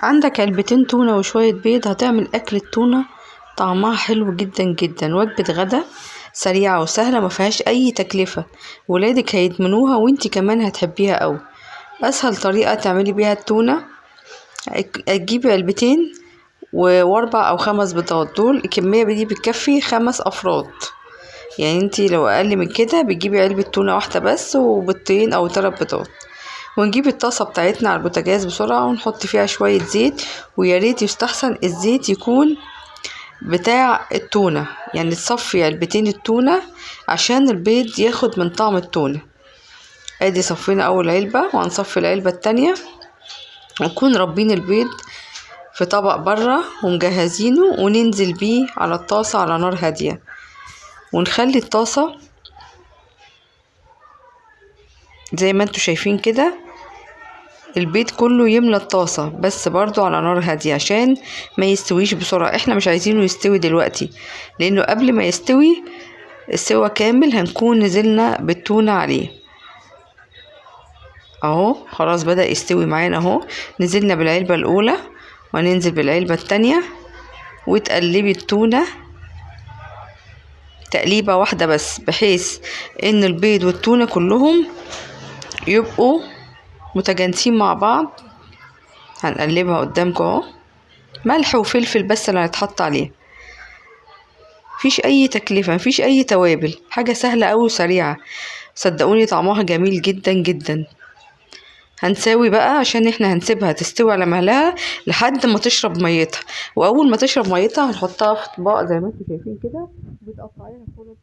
عندك علبتين تونة وشوية بيض هتعمل أكلة تونة طعمها حلو جدا جدا. وجبة غدا سريعة وسهلة ما فيهاش أي تكلفة، ولادك هيدمنوها وانتي كمان هتحبيها قوي. أسهل طريقة تعملي بيها التونة هتجيبي علبتين واربع او 5 بيضات، دول الكمية دي بتكفي 5 افراد. يعني انتي لو اقل من كده بتجيبي علبة تونة واحدة بس وبيضتين او 3 بيضات. ونجيب الطاسة بتاعتنا على البوتاجاز بسرعة ونحط فيها شوية زيت، ويا ريت يستحسن الزيت يكون بتاع التونة، يعني تصفي علبتين التونة عشان البيض ياخد من طعم التونة. ادي صفينا اول علبة وهنصفي العلبة التانية، ونكون ربين البيض في طبق برة ومجهزينه، وننزل بيه على الطاسة على نار هادية، ونخلي الطاسة زي ما انتوا شايفين كده البيض كله يملى الطاسة، بس برضو على نار هادية عشان ما يستويش بسرعة. احنا مش عايزينه يستوي دلوقتي، لانه قبل ما يستوي السوا كامل هنكون نزلنا بالتونة عليه. اهو خلاص بدأ يستوي معانا اهو. نزلنا بالعلبة الاولى وهننزل بالعلبة التانية، وتقلبي التونة تقليبة واحدة بس، بحيث ان البيض والتونة كلهم يبقوا متجانسين مع بعض. هنقلبها قدامكم اهو. ملح وفلفل بس اللي هيتحط عليه، مفيش اي تكلفة، مفيش اي توابل، حاجة سهلة اوي وسريعة، صدقوني طعمها جميل جدا جدا. هنساوي بقى عشان احنا هنسيبها تستوي على مهلها لحد ما تشرب ميتها، واول ما تشرب ميتها هنحطها في اطباق زي ما انتم شايفين كده، بتقطعيها كل